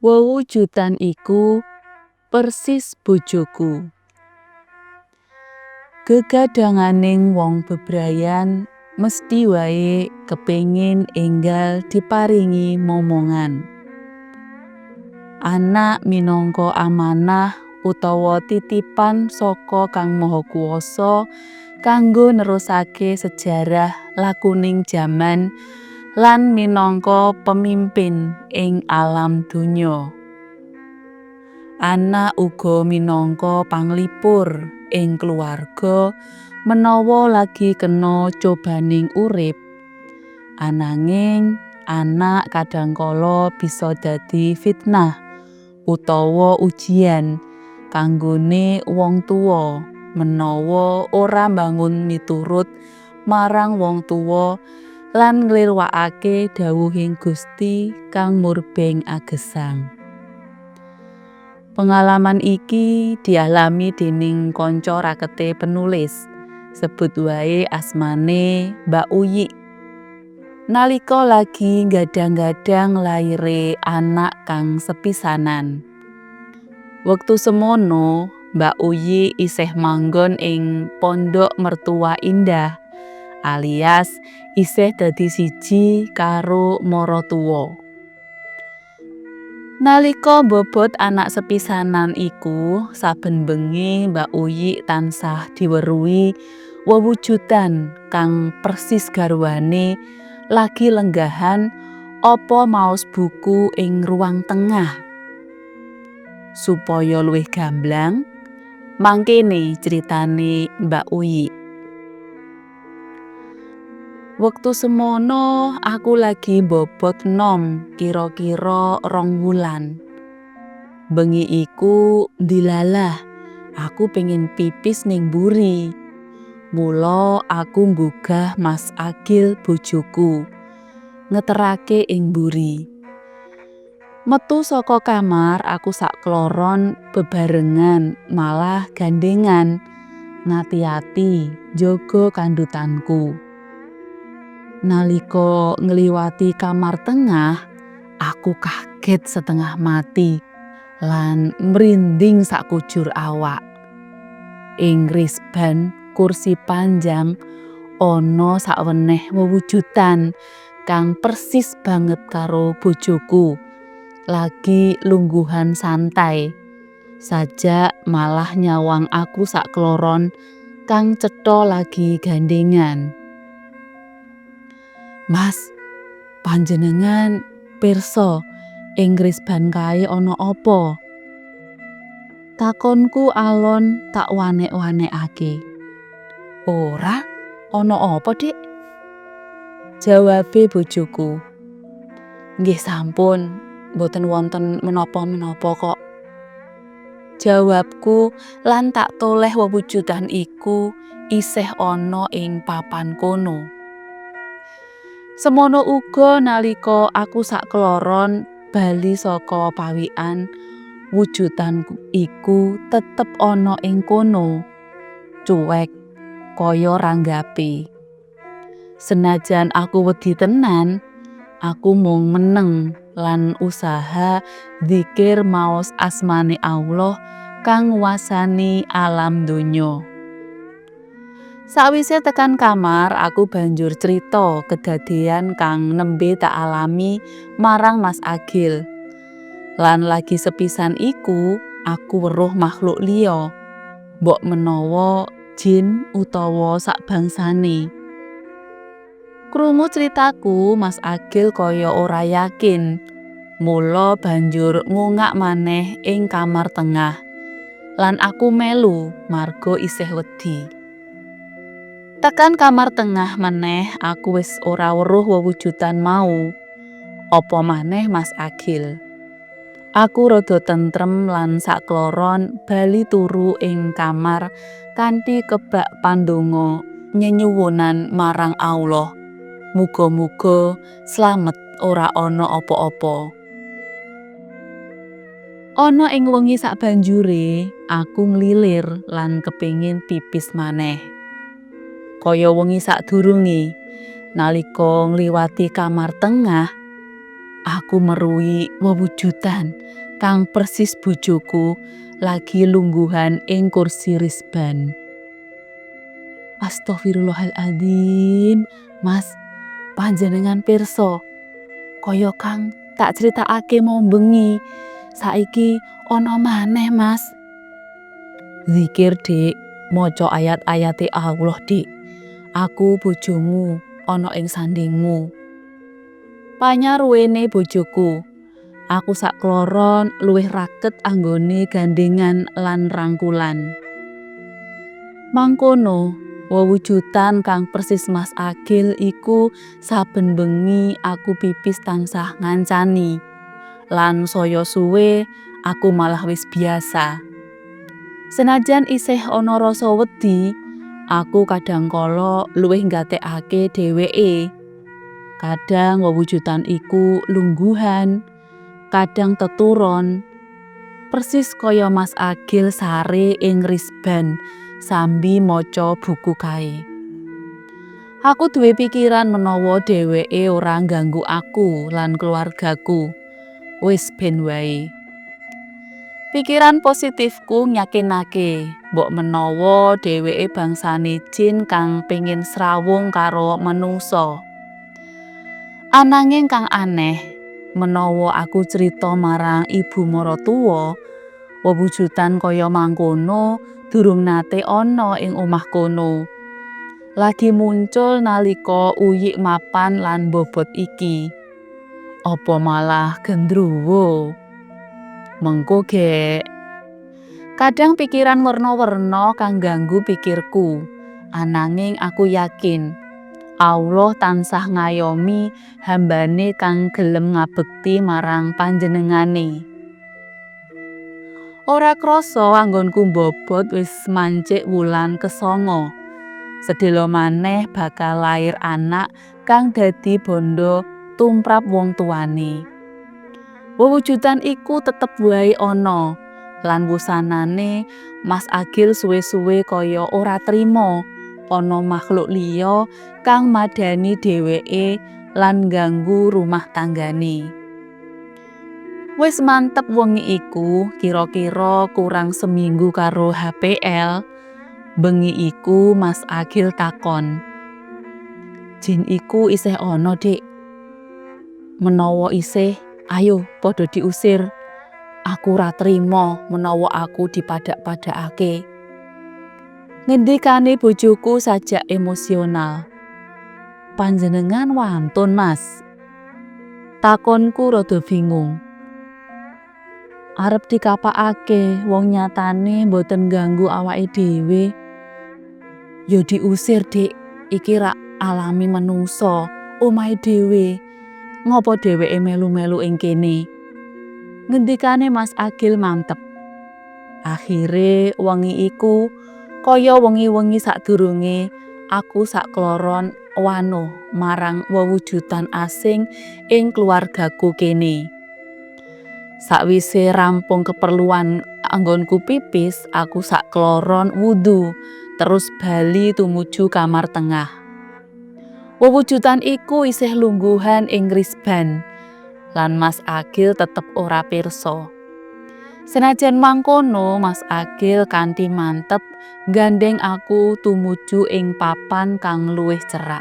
Wewujudan iku persis bojoku. Gegadhanganing wong bebrayan mesthi wae kepingin enggal diparingi momongan. Anak minangka amanah utawa titipan saka Kang Maha Kuwasa kanggo nerusake sejarah lakuning jaman lan minangka pemimpin ing alam donya. Anak uga minangka panglipur ing keluarga menawa lagi kena cobaning urip. Ananging anak kadhangkala bisa dadi fitnah utawa ujian kanggone wong tuwa menawa ora mbangun miturut marang wong tuwa lan nglirwakake dhawuhing Gusti kang murbeng agesang. Pengalaman iki dialami dening kanca rakete penulis, sebut wae asmane Mbak Uyi. Nalika lagi nggadang-gadang laire anak kang sepisanan. Wektu semono, Mbak Uyi isih manggon ing Pondok Mertua Indah alias isih dadi siji karo maratuwa. Nalika mbobot anak sepisanan iku, saben bengi Mbak Uyi tansah diweruhi wewujudan kang persis garwane lagi lenggahan apa maos buku ing ruang tengah. Supaya luwih gamblang, mangkene critane Mbak Uyi. Wektu semono aku lagi mbobot nom kira-kira 2 wulan. Bengi iku ndilalah aku pengen pipis ning mburi. Mula aku nggugah Mas Agil bojoku ngeterake ing mburi. Metu saka kamar aku sakloron bebarengan malah gandengan ngati-ati njaga kandhutanku. Nalika ngliwati kamar tengah, aku kaget setengah mati lan mrinding sakujur awak. Ing risban kursi panjang ana saweneh wewujudan kang persis banget karo bojoku lagi lungguhan santai. Sajak malah nyawang aku sakloron kang cetha lagi gandengan. "Mas, panjenengan pirsa ing risban kae ana apa?" Takonku alon tak wanek-wanekake. "Ora, ana apa, Dik?" Jawabe bojoku. "Nggih sampun, mboten wonten menapa-menapa kok," jawabku lan tak toleh wewujudan iku isih ana ing papan kono. Semono uga nalika aku sakloron bali saka pawikan, wujudan iku tetep ana ing kono, cuwek kaya ranggape. Senajan aku wedi tenan, aku mung meneng lan usaha dzikir maos asmane Allah kang nguwasani alam donya. Sawise tekan kamar, aku banjur crita kedadean kang nembe tak alami marang Mas Agil. Lan lagi sepisan iku, aku weruh makhluk liya, mbok menawa jin utawa sakbangsane. Krungu critaku, Mas Agil kaya ora yakin. Mula banjur ngungak maneh ing kamar tengah. Lan aku melu marga isih wedi. Tekan kamar tengah meneh aku wis ora weruh wewujudan mau. Apa maneh Mas Agil. Aku rada tentrem lan sakloron bali turu ing kamar kanthi kebak pandonga nyenyuwunan marang Allah. Muga-muga slamet ora ana apa-apa. Ana ing wengi sabanjure, aku nglilir lan kepingin pipis maneh. Kaya wengi sadurunge, nalika ngliwati kamar tengah, Aku meruhi wewujudan kang persis bojoku lagi lungguhan ing kursi risban. Astaghfirullahaladzim, Mas, panjenengan pirsa kaya kang tak critakake mau bengi, saiki ana maneh, Mas. Zikir, Dik, maca ayat-ayate Allah, Dik. Aku bojomu ana ing sandingmu. Panyaruwene bojoku, aku sakloron luwih raket anggone gandengan lan rangkulan. Mangkono, wewujudan kang persis Mas Agil iku saben bengi aku pipis tansah ngancani. Lan saya suwe aku malah wis biasa. Senajan isih ana rasa wedi, aku kadangkala luwih nggatekake dheweke. Kadang wewujudan iku lungguhan, kadang teturon. Persis kaya Mas Agil sare ing risban sambi maca buku kae. Aku duwe pikiran menawa dheweke ora ngganggu aku lan keluargaku. Wis ben wae. Pikiran positifku nyakinake mbok menawa dheweke bangsane jin kang pengin srawung karo manungsa. Ananging kang aneh, menawa aku crita marang ibu maratuwa, wewujudan kaya mangkono durung nate ana ing omah kono. Lagi muncul nalika uyik mapan lan mbobot iki. Apa malah gendruwo? Mengko gek. Kadang pikiran werna-werna kang ganggu pikirku. Ananging aku yakin Allah tansah ngayomi hambane kang gelem ngabekti marang panjenengane. Ora krasa anggonku mbobot wis mancik wulan kesanga. Sedhela maneh bakal lair anak kang dadi bondo tumrap wong tuane. Wewujudan iku tetep wae ana lan wusanane Mas Agil suwe-suwe kaya ora trima ana makhluk liya kang madani dheweke lan ngganggu rumah tanggane. Wis mantep wengi iku, kira-kira kurang seminggu karo HPL, bengi iku Mas Agil takon, "Jin iku isih ana, Dik? Menawa isih, ayo padha diusir. Aku ora trima menawa aku dipadhak-padhakake." Ngendikane bojoku sajak emosional. "Panjenengan wantun, Mas?" Takonku rada bingung. Arep dikapakake wong nyatane mboten ngganggu awake dhewe. "Ya diusir, Dik. Iki rak alame menungsa, omahe dhewe. Ngopo dheweke melu-melu ing kene?" Ngendikane Mas Agil mantep. Akhire wengi iku kaya wengi-wengi sadurunge aku sakloron wanuh marang wewujudan asing ing keluargaku kene. Sakwise rampung keperluan anggonku pipis, aku sakloron wudu terus bali tumuju kamar tengah. Wewujudan iku isih lungguhan ing risban lan Mas Agil tetep ora pirsa. Senajan mangkono, Mas Agil kanthi mantep nggandeng aku tumuju ing papan kang luwih cerak.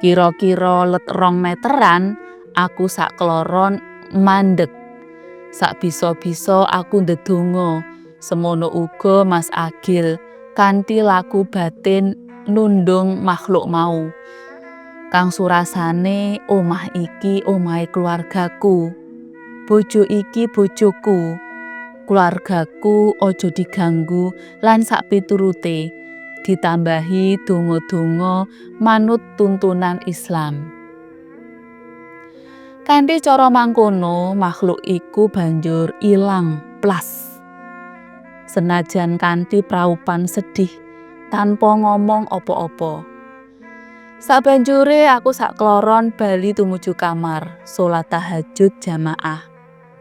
Kira-kira let 2 meteran, aku sakloron mandeg. Sakbisa-bisa aku ndedonga, semono uga Mas Agil kanthi laku batin nundung makhluk mau. Kang surasane omah iki omahe keluargaku. Bojo iki bojoku. Keluargaku aja diganggu lan sakpiturute ditambahi donga-donga manut tuntunan Islam. Kanthi cara mangkono makhluk iku banjur ilang plas. Senajan kanthi praupan sedih tanpa ngomong apa-apa. Sabanjure aku sakloron bali tumuju kamar, salat tahajud jamaah.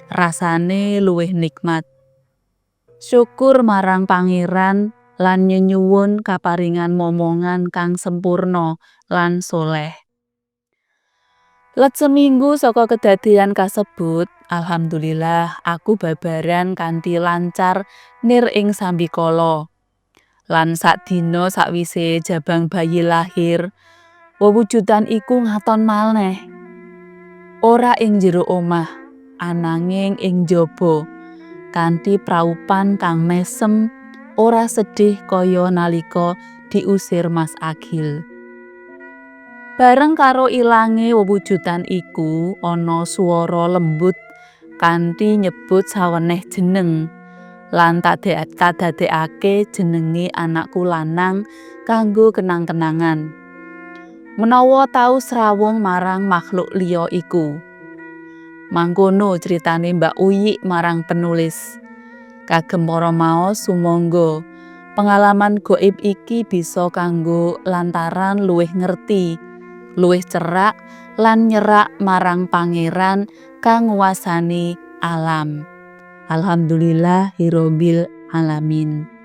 Rasane luwih nikmat. Syukur marang Pangeran lan nyenyuwun kaparingan momongan kang sempurna lan soleh. Let seminggu saka kedadean kasebut, alhamdulillah aku babaran kanthi lancar nir ing sambikala. Lan sadina sakwise jabang bayi lahir, wewujudan iku ngaton maneh. Ora ing jero omah, ananging ing njaba, kanthi praupan kang mesem, ora sedih kaya nalika diusir Mas Agil. Bareng karo ilange wewujudan iku, ana swara lembut kanthi nyebut saweneh jeneng lan tak dadekake jenenge anakku lanang kanggo kenang-kenangan. Menawa tau srawung marang makhluk liya iku. Mangkono critane Mbak Uyik marang penulis. Kagem para maos, sumangga pengalaman goib iki bisa kanggo lantaran luwih ngerti, luwih cerak lan nyerak marang Pangeran kang nguwasani alam. Alhamdulillahirabbil alamin.